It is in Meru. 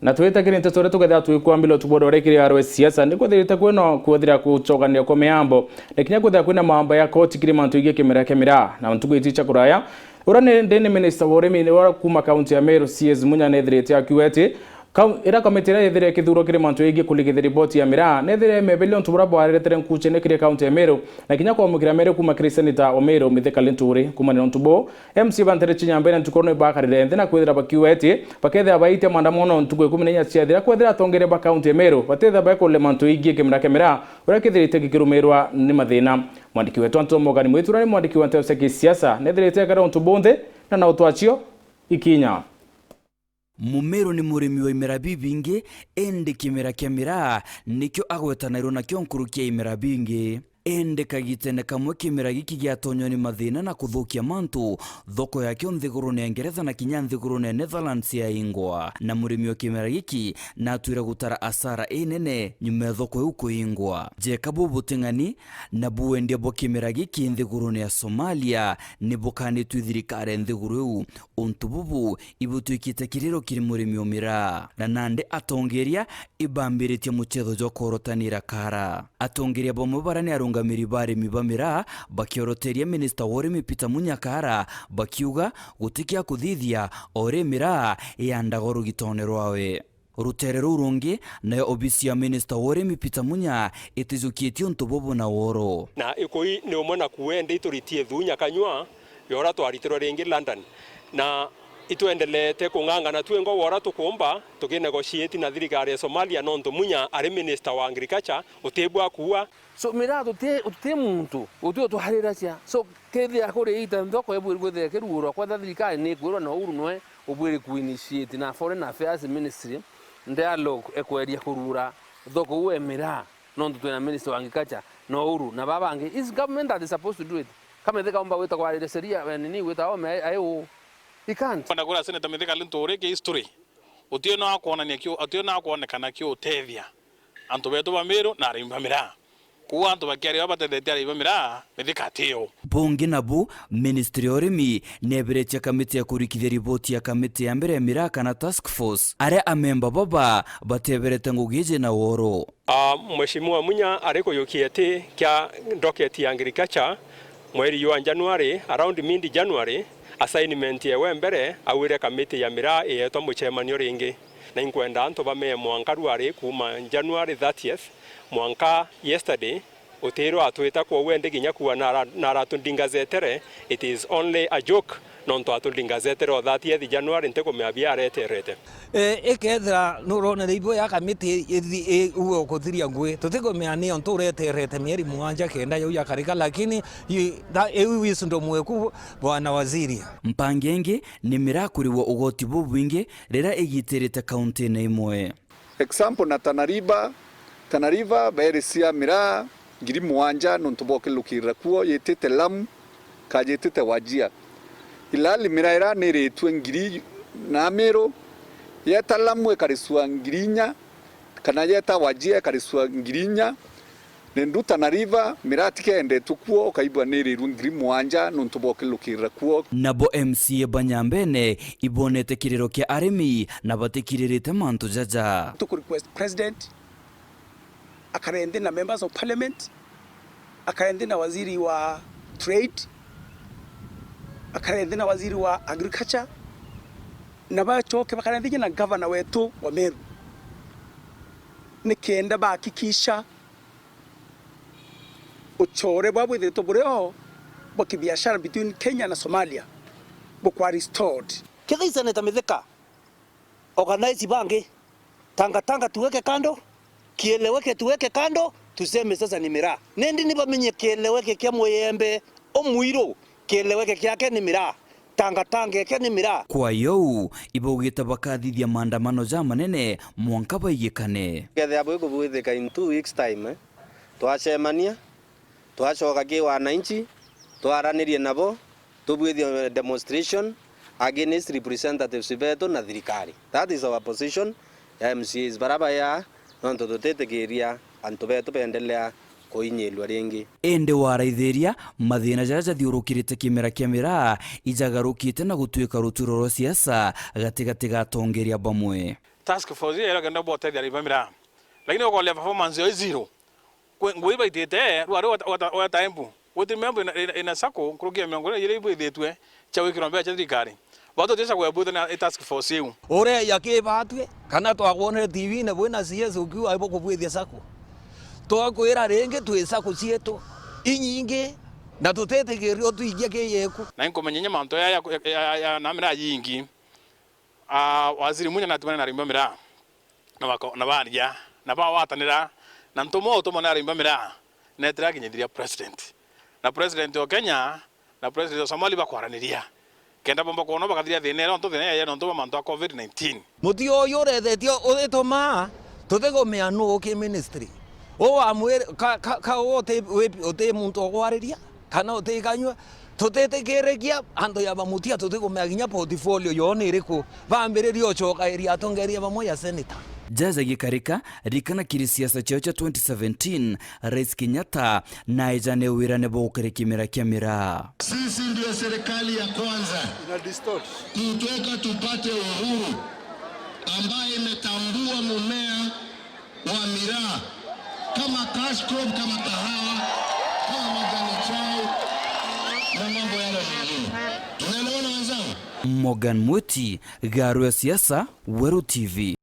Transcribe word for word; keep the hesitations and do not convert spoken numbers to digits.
Na twita kiri nteto iria tukethira twikwambira utuku bwa uria kiri arwe siasa, ni kwethirite kwina kwethira kucokania kwa miambo, na kinya kwethira kwina mamba ya koti kiri mantu igie kimera kia miraa. Na ntuku iti cia kuraya, uria ni, ndi ni minista wa urimi ni wa kuma kaunti ya Meru, C S Munya, nethirite akiuga ati kau-, iria kamiti iria yethire ikithurwa kiri mantu igie kurigithia riboti ya miraa, nethire imeberia untu buria bwareretire nkuchene kiri kaunti ya Meru, na kinya kwamukira Meru kuma kiri seneta wa Meru, Mithika Linturi. Kumania na untu buu, M C A ba ntere cia Nyambene ntuku ni bakarire nthi na kwithira bakiuga ati bakethira baitia maandamano ntuku ikumi na inya ciathira, kwethira atongeria ba kaunti ya Meru batethira baekurire mantu igie kimera kia miraa uria kithirite gikirumirwa ni mathina. Mwandiki wetu Anto Morgan Mwitura ni mwandiki wa nteto cia kisiasa, nethirite ekara untu bunthe na na utwacio ikinya. Mumeru ni murimi wa imera bibingi, indi kimera kia miraa nikio agwetanairwe nakio nkuruki ya imera bingi. Indi kagitene kamwe kimera giki giatonywa ni mathina na kuthukia mantu, thoko yakio nthigurune ya Ngeretha na kinya nthigurune ya Netherlands yaingwa, na murimi wa kimera giki natwire gutara asara inene nyuma ya thoko iu kuingwa. Jeka bu buting'ani na bwendia bwa kimera giki nthigurune ya Somalia ni bukanitue thirikari ya nthiguru iu. Untu bubu ibutwikite kiriro kiri murimi o miraa, na nandi atongeria ibambiritie muchetho jwa kworotanira kara. Atongeria bamwe bara ni arungamiri ba arimi ba miraa bakioroteria minista wa urimi Peter Munya kara, bakiuga gutikia kuthithia o ri miraa iyandaga rugitone rwawe. Rutere ruu rungi, nayo obisi ya minista wa urimi Peter Munya itijukitie untu bubu na woro. Na ikui ni umwe na kuende ituritie thunya kanyua yora twaritirwe ringi London. Na itwendeleete kung'ang'ana twingwa wora tukumba tukinegotiate na thirikari ya Somalia, nontu Munya ari minister wa agriculture, utibwa kuua. So, miraa tuti, tuti muntu, uti utwariracia. So, kethira kuri ita nthoko ibwiri kwithira ikiruurwa, kwetha thirikari ni ikwirwa na Uhuru nwe ubwiri ku initiate na Foreign Affairs Ministry dialogue ekweria kuruura thoko uu e miraa, nontu twina Minister wa Agriculture na Uhuru na baa bangi. Is government that is supposed to do it? Kamethika umba gwita kwarire sheria, eh, nini, gwita ome ai, ai uu? He can't. Kwenda kwira Senator Mithika Linturi ki history. Utio no akwonania kio, utio no akwonekana kio utethia antu betu ba Meru na arimi ba miraa. Kwou antu bakiaria batethetie arimi ba miraa, Mithika atio. Bungi nabu, ministry ya urimi neberetie kamiti ya kurikithia riboti ya kamiti ya mbere ya miraa kana task force, aria amemba baba bateberete ngugi iji na woro. Ah, Mheshimiwa Munya ari kuyukia iti kia docket ya agriculture mweri jwa January, around mid January, assignment yewe mbere, awire kamiti ya miraa iyetwa muchemanio ringi. Na inkwenda antu bamee mwanka rwari kuuma January thirtieth mwanka yesterday, utiro atwita kwou endi kinya kuua nara-, naratundingazetere, it is only a joke, nontu atundingazetere o thirtieth January ntikumea biareterete. E, ikethira nuronere ibo ya kamiti ithi-, i-, uwe ukuthiria ngui, tutikumea ni ontu ureterete mieri mugwanja kenda yau yakarika, lakini i-, tha-, iu wisdom weku, Bwana Waziri. Mpangi ingi ni miraa kurigwa ugoti bubwingi riria igitirite kauntine imwe. Example na Tana River, Tana River bairicia miraa ngiri mugwanja nontu bwa ukilukirira kuo yitite Lamu, ka yitite Wajir. Ilali miraa iria niritue ngiri na Meru, yeta Lamu ikaricua ngiri inya, kana yeta Wajir ikaricua ngiri inya, ni ndu Tana River, miraa tiga yendetwe kuo, ukaigua nirirue ngiri mugwanja nontu bwa ukilukirira kuo. Nabo M C A ba Nyambene ibonete kiriro kia arimi na batikiririte mantu jaja. Tuku request president akare nthi na members of parliament, akare nthi na waziri wa trade, akare nthi na waziri wa agriculture, na bacoke bakare nthi na governor wetu wa Meru, nikenda bahakikisha uchore bwa bwithiritwe buri o bwa kibiashara between Kenya na Somalia bukwa restored. Kethira i Senator Mithika, organize bangi, tangatanga tuweke kando, kieleweke tuweke kando, tuseme sasa ni miraa. Nindi ni bamenye kieleweke kia muyembe umwiru, kieleweke kiake ni miraa. Tangatanga eke ni miraa. Kwa yo, ibaugite bakathithia maandamano ja manene mwanka baigikane. Kethira bwikubwithika in two weeks time, eh, twacemania, twacoka ki wananchi, twaranirie nabo, tubwithie demonstration against representatives betu na thirikari. That is our position ya M C As bara baya, nontu tutitikiria antu betu beendelea kuinyirua ringi. Indi waraithiria, mathina jaria jathiurukirite kimera kia miraa ijagarukite na gutuika ruturo rwa siasa gatigati ga atongeria bamwe. Task force iyo iria kenda botethia arimi ba miraa. Lakini ukoria performance yo zero. Kwe, ngugi baitite, rwa ari wata, wata, wata embu. Witi membu ina, ina, ina sacco, nkuruki ya mirongo ina iria ibwithitwe cia gwikirwa mbeca cia thirikari. Batu tuti sacco ya bwithwe na i task force iu. Uria yakibatue, kana twakwonere T V-ine bwina C S ukiuga ibukubwithia sacco. Twakwira ringi twi sacco cietu inyingi, na tutitikiria utwingia ki yeku. Na inkumenya inya mantu ya, ya, ya, ya, ya na miraa yingi. Ah, Waziri Munya natumane na arimi ba miraa, na bako-, na baria, na bawatanira, na ntumwa utumwa na arimi ba miraa, netire akinyithiria president. Na president o Kenya, na president o Somalia bakwaraniria. Kenda bomba kwona bakathiria thina iria, nontu thina iria, nontu bwa mantu a covid nineteen. Muti uyu urethetie u-, ituma tutigumea nuu ki ministry. U wamwire, ka, ka, ka u uti, wi-, uti muntu ugwariria, kana utikanyua, tutitikirikia antu ya bamutia, tutigumea kinya portfolio yoo ni iriku. Bambiririe ucokairia atongeria bamwe ya senator. Jaja Gikarika, rikana kiri siasa ciao cia twenty seventeen, Rais Kenyatta naeja ni wira ni bukiri kimera kia miraa. Sisi ndio serikali ya kwanza kutoka tupate uhuru ambaye imetambua mumea wa miraa kama cash crop, kama kahawa, kama majani chai na mambo yale mengine. Tunaelewana wenzangu? Morgan Mwiti, Garu ya Siasa, Weru T V.